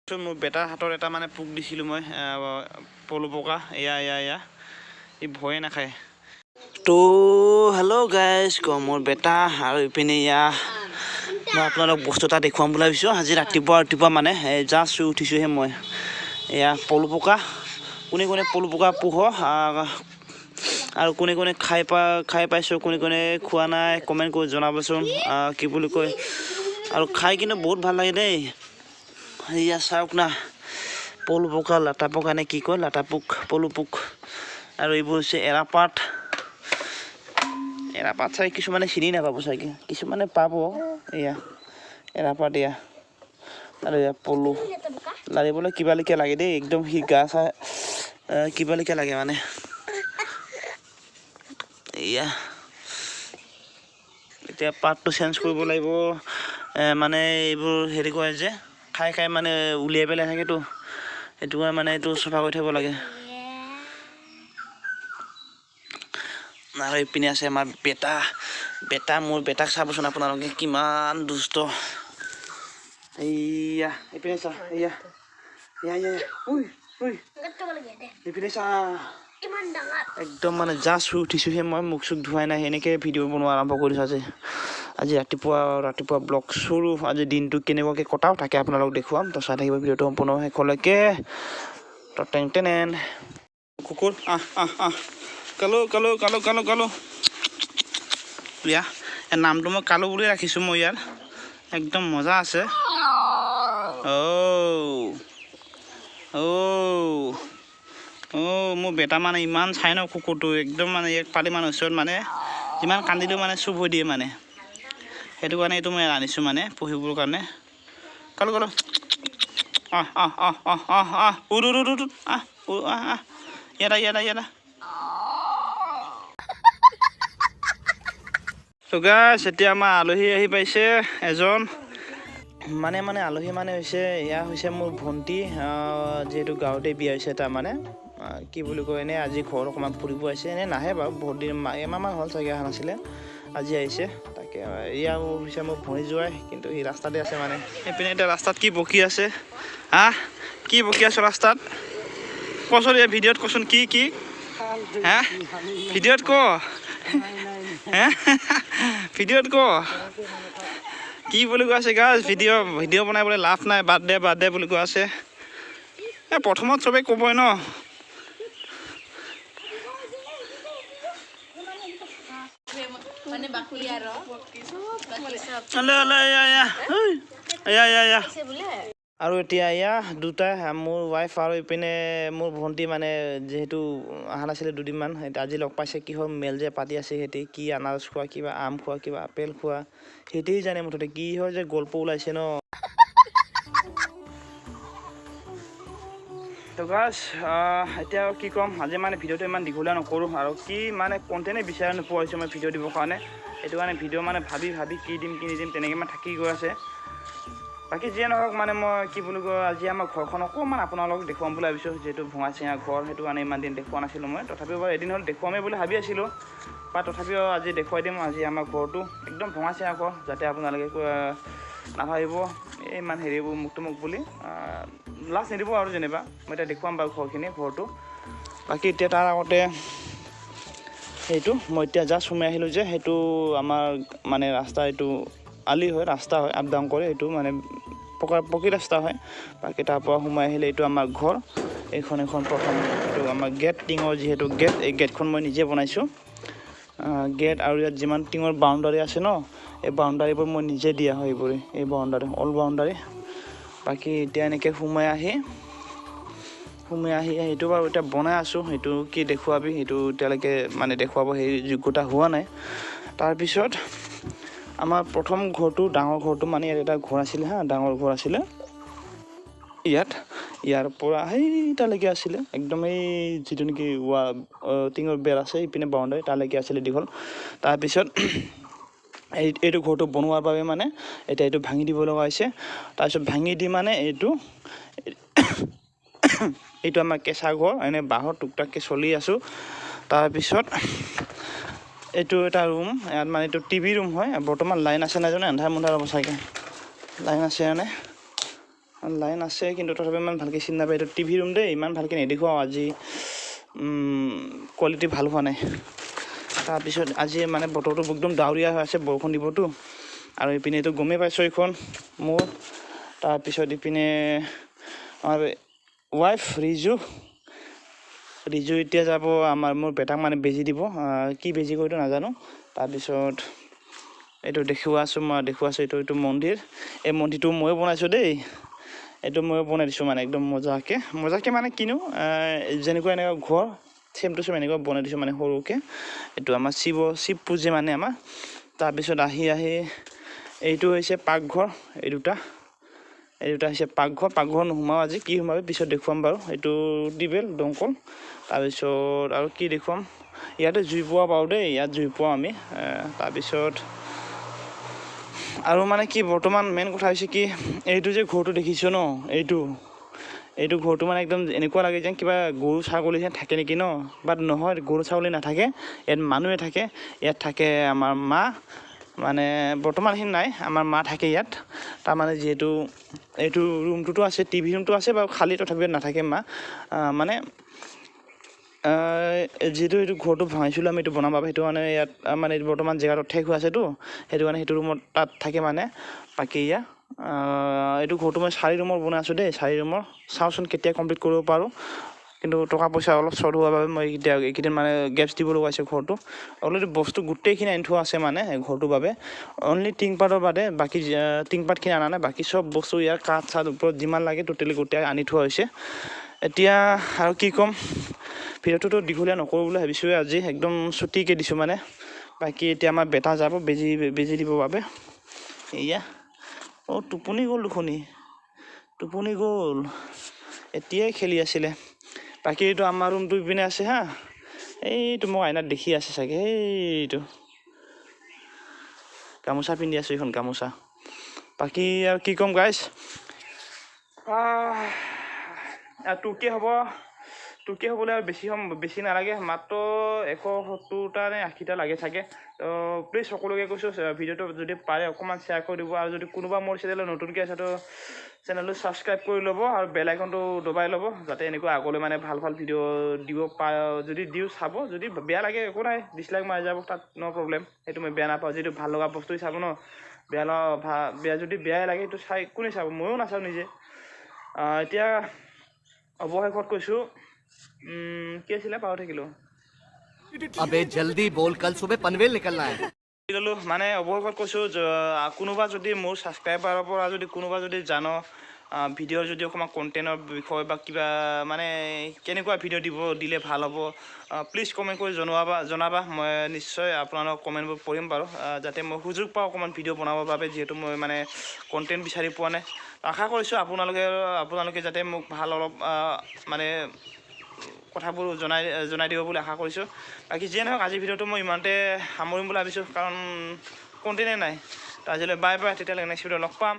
মোৰ বেটাৰ হাতত এটা মানে পোক দিছিলোঁ মই, পলু পকা। এয়া এয়া এয়া, ই ভয়ে নাখায়। তো হেল্ল' গাইজ, মোৰ বেটা আৰু ইপিনে এয়া মই আপোনালোক বস্তু এটা দেখুৱাম বুলি ভাবিছোঁ। আজি ৰাতিপুৱা ৰাতিপুৱা মানে জাষ্ট শুই উঠিছোঁহে মই। এয়া পলু পকা, কোনে কোনে পলু পকা পোহ আৰু কোনে কোনে খাই পাইছোঁ, কোনে কোনে খোৱা নাই কমেণ্ট কৰি জনাবচোন, কি বুলি কয়। আৰু খাই কিন্তু বহুত ভাল লাগে দেই। এয়া চাওক না, পলু পকা, লাটা পকা নে কি কয়, লাটা পোক, পলু পোক। আৰু এইবোৰ হৈছে এৰাপাত। এৰাপাত চাই কিছুমানে চিনি নাপাব চাগে, কিছুমানে পাব। এয়া এৰাপাত, এয়া আৰু এয়া পলু। লাৰিবলৈ কিবা লেখীয়া লাগে দেই, একদম সি গা চা কিবা লেখীয়া লাগে মানে। এয়া এতিয়া পাতটো চেঞ্জ কৰিব লাগিব, মানে এইবোৰ হেৰি কৰে যে খাই খাই মানে উলিয়াই পেলাই থাকেতো, সেইটো কাৰণে মানে এইটো চফা কৰি থ'ব লাগে। আৰু ইপিনে আছে আমাৰ বেটা। বেটা, মোৰ বেটাক চাবচোন আপোনালোকে, কিমান দুষ্ট। এইয়া এইপিনে চা, এইয়া এয়া এয়া, ঐ ঐ এইপিনে চা, একদম মানে জাষ্ট শুই উঠিছোঁহে মই, মুখ চুখ ধুৱাই নাই, সেনেকৈ ভিডিঅ' বনোৱা আৰম্ভ কৰিছোঁ আজি। আজি ৰাতিপুৱা ৰাতিপুৱা ব্লগ চুৰু, আজি দিনটো কেনেকুৱাকৈ কটাওঁ তাকে আপোনালোক দেখুৱাম। তো চাই থাকিব ভিডিঅ'টো সম্পূৰ্ণ শেষলৈকে। তো টেং টেনেন কুকুৰ, আহ আহ আহ, কালো কালো কালো কালো কালো। ইয়া ইয়াৰ নামটো মই কালো বুলি ৰাখিছোঁ মই। ইয়াৰ একদম মজা আছে। অ' অ' অ' মোৰ বেটা মানে ইমান চাই ন কুকুৰটো, একদম মানে ইয়াক পালি মানে ওচৰত মানে যিমান কান্দিলেও মানে চুপ হৈ দিয়ে মানে। সেইটো কাৰণে এইটো মই আনিছোঁ মানে পুহিবৰ কাৰণে। কালো কালো, আহ আহ আহ আহ আহ আহ, উৰ উৰ উৰ, আহ আহ আহ, ইয়াত ইয়াত ইয়াত। তো গাইছ, এতিয়া আমাৰ আলহী আহি পাইছে এজন। মানে মানে আলহী মানে হৈছে, এয়া হৈছে মোৰ ভণ্টি, যিহেতু গাঁৱতে বিয়া হৈছে তাৰমানে, কি বুলি কয়, এনেই আজি ঘৰত অকণমান ফুৰিব আহিছে। এনেই নাহে বাৰু, বহুত দিন এমাহমান হ'ল চাগে অহা নাছিলে, আজি আহিছে। তাকে এয়া হৈছে মোৰ ভনী জোঁৱাই, কিন্তু সি ৰাস্তাতে আছে মানে। এইপিনে এতিয়া ৰাস্তাত কি বকি আছে, হা কি বকি আছ ৰাস্তাত? কচোন এই ভিডিঅ'ত কচোন কি কি, হা ভিডিঅ'ত ক, হা ভিডিঅ'ত ক কি বুলি কৈ আছে। গাইজ, ভিডিঅ' ভিডিঅ' বনাবলৈ লাভ নাই, বাদ দে বাদ দে বুলি কৈ আছে। এই প্ৰথমত চবেই ক'বই ন। আৰু এতিয়া এয়া দুটা, মোৰ ৱাইফ আৰু ইপিনে মোৰ ভণ্টি, মানে যিহেতু অহা নাছিলে দুদিনমান, আজি লগ পাইছে। কি হ'ল মেল যে পাতি আছে সিহঁতি, কি আনাৰস খোৱা, কিবা আম খোৱা, কিবা আপেল খোৱা, সেইটোৱেই জানে মুঠতে। কি হয় যে গল্প ওলাইছে ন। তো গাইজ, এতিয়া কি ক'ম, আজি মানে ভিডিঅ'টো ইমান দীঘলীয়া নকৰোঁ। আৰু কি মানে কণ্টেণ্টে বিচাৰি নোপোৱা হৈছোঁ মই ভিডিঅ' দিবৰ কাৰণে, সেইটো কাৰণে ভিডিঅ' মানে ভাবি ভাবি কি দিম কি নিদিম তেনেকৈ মানে থাকি গৈ আছে। বাকী যিয়ে নহওক, মানে মই কি বুলি কয়, আজি আমাৰ ঘৰখন অকণমান আপোনালোকক দেখুৱাম বুলি ভাবিছোঁ। যিহেতু ভঙা চিঙা ঘৰ, সেইটো কাৰণে ইমান দিন দেখুওৱা নাছিলোঁ মই। তথাপিও বাৰু এদিন হ'ল দেখুৱামেই বুলি ভাবি আছিলোঁ, বা তথাপিও আজি দেখুৱাই দিম। আজি আমাৰ ঘৰটো একদম ভঙা চিঙা ঘৰ, যাতে আপোনালোকে নাভাবিব এই ইমান হেৰিবোৰ মোক তুমুক বুলি, লাজ নিদিব আৰু যেনিবা। মই এতিয়া দেখুৱাম বাৰু ঘৰখিনি, ঘৰটো। বাকী এতিয়া তাৰ আগতে সেইটো মই এতিয়া জাষ্ট সোমাই আহিলোঁ যে, সেইটো আমাৰ মানে ৰাস্তা, এইটো আলি হয়, ৰাস্তা হয়, আপ ডাউন কৰে, এইটো মানে পকী ৰাস্তা হয়। বাকী তাৰপৰা সোমাই আহিলে এইটো আমাৰ ঘৰ। এইখন এখন প্ৰথম এইটো আমাৰ গেট, টিঙৰ যিহেতু গেট, এই গেটখন মই নিজে বনাইছোঁ গেট। আৰু ইয়াত যিমান টিঙৰ বাউণ্ডাৰী আছে ন, এই বাউণ্ডাৰীবোৰ মই নিজে দিয়া হয়, এইবোৰে এই বাউণ্ডাৰী, অল বাউণ্ডাৰী। বাকী এতিয়া এনেকৈ সোমাই আহি সেইটো বাৰু এতিয়া বনাই আছোঁ, সেইটো কি দেখুৱাবি সেইটো এতিয়ালৈকে মানে দেখুৱাব সেই যোগ্যতা হোৱা নাই। তাৰপিছত আমাৰ প্ৰথম ঘৰটো, ডাঙৰ ঘৰটো, মানে ইয়াত এটা ঘৰ আছিলে, হা ডাঙৰ ঘৰ আছিলে ইয়াত। ইয়াৰ পৰা সেই তালৈকে আছিলে, একদম এই যিটো নেকি টিঙৰ বেৰ আছে ইপিনে বাউণ্ডাৰী, তালৈকে আছিলে দীঘল। তাৰপিছত এইটো ঘৰটো বনোৱাৰ বাবে মানে এতিয়া এইটো ভাঙি দিব লগা হৈছে। তাৰপিছত ভাঙি দি মানে এইটো এইটো আমাৰ কেঁচা ঘৰ, এনেই বাঁহৰ টুকটাককৈ চলি আছোঁ। তাৰপিছত এইটো এটা ৰুম, ইয়াত মানে এইটো টিভি ৰুম হয়। বৰ্তমান লাইন আছে নাই জানো, এন্ধাৰ মুন্ধাৰ হ'ব চাগে। লাইন আছে মানে লাইন আছে কিন্তু তথাপি ইমান ভালকৈ চিনি নাপায়। এইটো টিভি ৰুম দেই, ইমান ভালকৈ নেদেখুৱাওঁ আজি, কোৱালিটি ভাল হোৱা নাই। তাৰপিছত আজি মানে বতৰটো একদম ডাৱৰীয়া হৈ আছে, বৰষুণ দিবতো। আৰু ইপিনে এইটো গমেই পাইছোঁ এইখন মোৰ। তাৰপিছত ইপিনে আমাৰ ৱাইফ ৰিজু, ৰিজু এতিয়া যাব আমাৰ মোৰ বেটাক মানে বেজী দিব, কি বেজী কয় এইটো নাজানো। তাৰপিছত এইটো দেখুওৱা আছোঁ মই, দেখুওৱা আছোঁ এইটো এইটো মন্দিৰ। এই মন্দিৰটো ময়ো বনাইছোঁ দেই, এইটো ময়ো বনাই দিছোঁ মানে একদম মজাকৈ। মজাকৈ মানে কিনো যেনেকুৱা এনেকুৱা ঘৰ ছেম টু ছেম এনেকুৱা বনাই দিছোঁ মানে সৰুকৈ। এইটো আমাৰ শিৱ শিৱ পূজে মানে আমাৰ। তাৰপিছত আহি আহি এইটো হৈছে পাকঘৰ, এই দুটা হৈছে পাকঘৰ। পাকঘৰ নোসোমাওঁ আজি, কি সোমাবি পিছত দেখুৱাম বাৰু। এইটো টিউবৱেল দমকল। তাৰপিছত আৰু কি দেখুৱাম, ইয়াতে জুই পোৱা পাৰোঁ দেই, ইয়াত জুই পোৱাওঁ আমি। তাৰপিছত আৰু মানে কি বৰ্তমান মেইন কথা হৈছে কি, এইটো যে ঘৰটো দেখিছোঁ ন, এইটো এইটো ঘৰটো মানে একদম এনেকুৱা লাগে যেন কিবা গৰু ছাগলী যেন থাকে নেকি ন, বাট নহয়, গৰু ছাগলী নাথাকে, ইয়াত মানুহে থাকে। ইয়াত থাকে আমাৰ মা, মানে বৰ্তমান সি নাই, আমাৰ মা থাকে ইয়াত। তাৰমানে যিহেতু এইটো ৰুমটোতো আছে, টিভি ৰুমটো আছে বাৰু খালী, তথাপিও নাথাকে মা। মানে যিহেতু এইটো ঘৰটো ভাঙিছিলোঁ আমি এইটো বনাব বাবে, সেইটো মানে ইয়াত মানে বৰ্তমান জেগাটো ঠেক হৈ আছেতো, সেইটো কাৰণে সেইটো ৰুমত তাত থাকে মানে। বাকী ইয়াত এইটো ঘৰটো মই 4 ৰুমৰ বনাই আছোঁ দেই, 4 ৰুমৰ। চাওঁচোন কেতিয়া কমপ্লিট কৰিব পাৰোঁ, কিন্তু টকা পইচা অলপ শ্বৰ্ট হোৱাৰ বাবে মই এতিয়া এইকেইদিন মানে গেপছ দিব লগা হৈছে ঘৰটো। অলৰেডি বস্তু গোটেইখিনি আনি থোৱা আছে মানে ঘৰটোৰ বাবে, অনলি টিংপাতৰ বাদে বাকী টিংপাতখিনি অনা নাই, বাকী চব বস্তু ইয়াৰ কাঠ চাঠ ওপৰত যিমান লাগে টোটেলি গোটেই আনি থোৱা হৈছে। এতিয়া আৰু কি ক'ম, ভিডিঅ'টোতো দীঘলীয়া নকৰোঁ বুলি ভাবিছোঁৱে আজি, একদম চুটিকৈ দিছোঁ মানে। বাকী এতিয়া আমাৰ বেটা যাব বেজী বেজী দিবৰ বাবে। এয়া অ' টোপনি গ'ল দেখোন, টোপনি গ'ল, এতিয়াই খেলি আছিলে। বাকী এইটো আমাৰ ৰুমটো ইপিনে আছে হা, এইটো মোক আইনাত দেখি আছে চাগে, সেইটো গামোচা পিন্ধি আছোঁ, এইখন গামোচা। বাকী আৰু কি ক'ম গাইজ, 2K হ'ব, 2K হ'বলৈ আৰু বেছি বেছি নালাগে, মাত্ৰ 170টা নে 80টা লাগে চাগে। তো প্লিজ সকলোকে কৈছোঁ, ভিডিঅ'টো যদি পাৰে অকণমান শ্বেয়াৰ কৰি দিব। আৰু যদি কোনোবা মোৰ চেনেলত নতুনকৈ আছে তো চেনেলটো ছাবস্ক্ৰাইব কৰি ল'ব আৰু বেল আইকনটো দবাই ল'ব, যাতে এনেকুৱা আগলৈ মানে ভাল ভাল ভিডিঅ' দিব পাৰ। যদি দিওঁ চাব, যদি বেয়া লাগে একো নাই, ডিছলাইক মাৰি যাব, তাত ন' প্ৰব্লেম, সেইটো মই বেয়া নাপাওঁ। যিটো ভাল লগা বস্তুৱেই চাব ন, বেয়া লগা বেয়া যদি বেয়াই লাগে সেইটো চাই কোনে চাব, ময়ো নাচাওঁ নিজে। এতিয়া অৱশেষত কৈছোঁ, কি আছিলে পাহৰি থাকিলোঁ। আবে জলদি বল, কাল সুবে পনৱেল নিকলনা হে। ল'লোঁ মানে অৱশেষত কৈছোঁ, কোনোবা যদি মোৰ ছাবস্ক্ৰাইবাৰৰ পৰা যদি কোনোবা যদি জান ভিডিঅ'ৰ যদি অকণমান কণ্টেণ্টৰ বিষয় বা কিবা মানে কেনেকুৱা ভিডিঅ' দিব দিলে ভাল হ'ব, প্লিজ কমেণ্ট কৰি জনাবা। মই নিশ্চয় আপোনালোকৰ কমেণ্টবোৰ পঢ়িম বাৰু, যাতে মই সুযোগ পাওঁ অকণমান ভিডিঅ' বনাবৰ বাবে, যিহেতু মই মানে কণ্টেণ্ট বিচাৰি পোৱা নাই। আশা কৰিছোঁ আপোনালোকে যাতে মোক ভাল অলপ মানে কথাবোৰ জনাই দিব বুলি আশা কৰিছোঁ। বাকী যিয়ে নহওক, আজিৰ ভিডিঅ'টো মই ইমানতে সামৰিম বুলি ভাবিছোঁ, কাৰণ কণ্টেণ্টেই নাই। তো আজিলৈ বাই বাই, তেতিয়ালৈকে নেক্সট ভিডিঅ' লগ পাম।